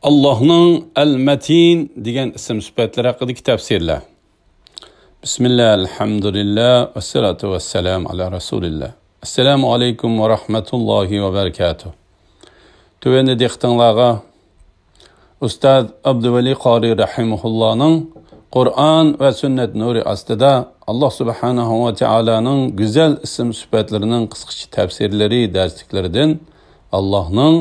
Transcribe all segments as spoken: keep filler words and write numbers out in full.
ئاللاھنىڭ ئەل-مەتىن دېگەن ئىسىم سۈپەتلىرى ھەققىدىكى تەپسىرلەر. بىسمىللا، ئەلھەمدۇلىللا، ۋەسسالاتۇ ۋەسسالامۇ ئالا رەسۇلىللا. ئەسسالامۇ ئەلەيكۇم ۋە رەھمەتۇللاھى ۋە بەرىكاتۇھ. تۆۋەندە دىققىتىڭلارغا ئۇستاز ئابدۇۋەلى قارى رەھىمەھۇللانىڭ قۇرئان ۋە سۈننەت نۇرى ئاستىدا ئاللاھ سۇبھانەھۇ ۋە تائالانىڭ گۈزەل ئىسىم سۈپەتلىرىنىڭ قىسقىچە تەپسىرلىرى دەرسلىكلىرىدىن ئاللاھنىڭ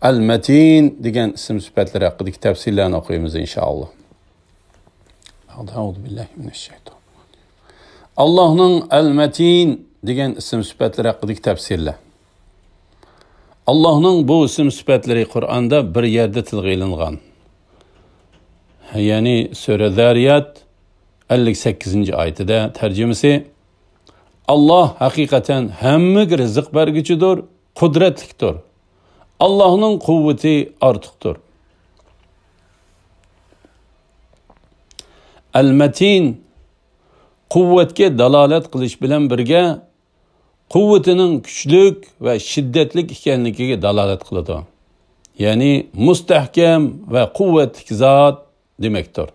ئەل-مەتىن دېگەن ئىسىم سۈپەتلىرى ھەققىدىكى تەپسىرلەرنى ئوقۇيمىز، ئىنشائاللاھ. ئەئۇزۇ بىللاھى مىنەششەيتان. ئاللاھنىڭ ئەل-مەتىن دېگەن ئىسىم سۈپەتلىرى ھەققىدىكى تەپسىرلەر. ئاللاھنىڭ بۇ ئىسىم سۈپەتلىرى قۇرئاندا بىر يەردە تىلغا ئېلىنغان. يەنى سۈرە زارىيات ئەللىك سەككىزىنچى ئايىتىدە، تەرجىمىسى: ئاللاھ ھەقىقەتەن ھەممىگە رىزىق بەرگۈچىدۇر، قۇدرەتلىكتۇر. ئاللاھنىڭ قۇۋۋىتى ئارتۇقتۇر. ئەل-مەتىن قۇۋۋەتكە دالالەت قىلىش بىلەن بىرگە، قۇۋۋىتىنىڭ كۈچلۈك ۋە شىددەتلىك ئىكەنلىكىگە دالالەت قىلىدۇ. يەنى مۇستەھكەم ۋە قۇۋۋەتلىك زات دېمەكتۇر.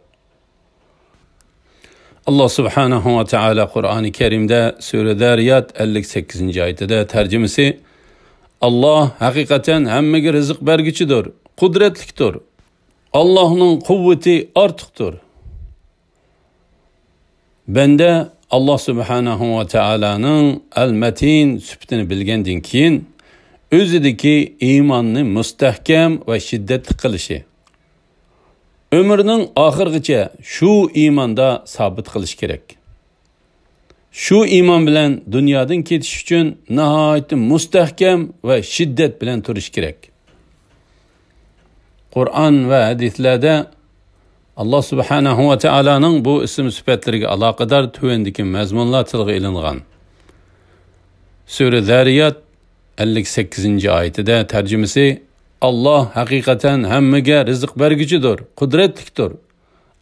ئاللاھ سۇبھانەھۇ ۋە تائالا قۇرئانى كەرىمدە سۈرە زارىيات ئەللىك سەككىزىنچى ئايىتىدە، تەرجىمىسى: ئاللاھ ھەقىقەتەن ھەممىگە رىزىق بەرگۈچىدۇر، قۇدرەتلىكتۇر. ئاللاھنىڭ قۇۋۋىتى ئارتۇقتۇر. بەندە ئاللاھ سۇبھانەھۇ ۋە تائالانىڭ ئەل-مەتىن سۈپىتىنى بىلگەندىن كېيىن، ئۆزىدىكى ئىماننى مۇستەھكەم ۋە شىددەتلىك قىلىشى، ئۆمرىنىڭ ئاخىرىغىچە شۇ ئىماندا سابىت قىلىش كېرەك. شۇ ئىمان بىلەن دۇنيادىن كېتىش ئۈچۈن ناھايىتى مۇستەھكەم ۋە شىددەت بىلەن تۇرۇش كېرەك. قۇرئان ۋە ھەدىسلەردە ئاللاھ سۇبھانەھۇ ۋە تائالانىڭ بۇ ئىسىم سۈپەتلىرىگە ئالاقىدار تۆۋەندىكى مەزمۇنلار تىلغا ئېلىنغان. سۈرە زارىيات ئەللىك سەككىزىنچى ئايىتىدە، تەرجىمىسى: ئاللاھ ھەقىقەتەن ھەممىگە رىزىق بەرگۈچىدۇر، قۇدرەتلىكتۇر.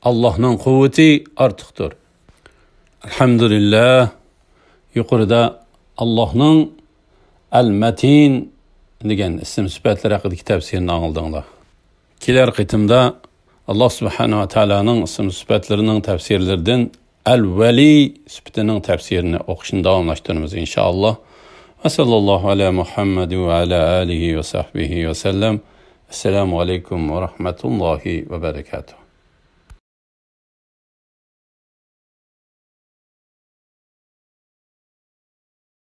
ئاللاھنىڭ قۇۋۋىتى ئارتۇقتۇر. ئەلھەمدۇلىللا. يۇقىرىدا ئاللاھنىڭ ئەل-مەتىن دېگەن ئىسىم سۈپەتلىرى ھەققىدىكى تەپسىرىنى ئاڭلىدىڭلار. كېلەر قېتىمدا ئاللاھ سۇبھانەھۇ ۋە تائالانىڭ ئىسىم سۈپەتلىرىنىڭ تەپسىرلىرىدىن ئەل-ۋەلى سۈپىتىنىڭ تەپسىرىنى ئوقۇشنى داۋاملاشتۇرىمىز، ئىنشائاللاھ. ۋە ساللاللاھۇ ئەلا مۇھەممەد ۋە ئەلا ئالىھى ۋە سەھبىھى ۋە سەللەم. ئەسسالامۇ ئەلەيكۇم ۋە رەھمەتۇللاھى ۋە بەرەكاتۇھ.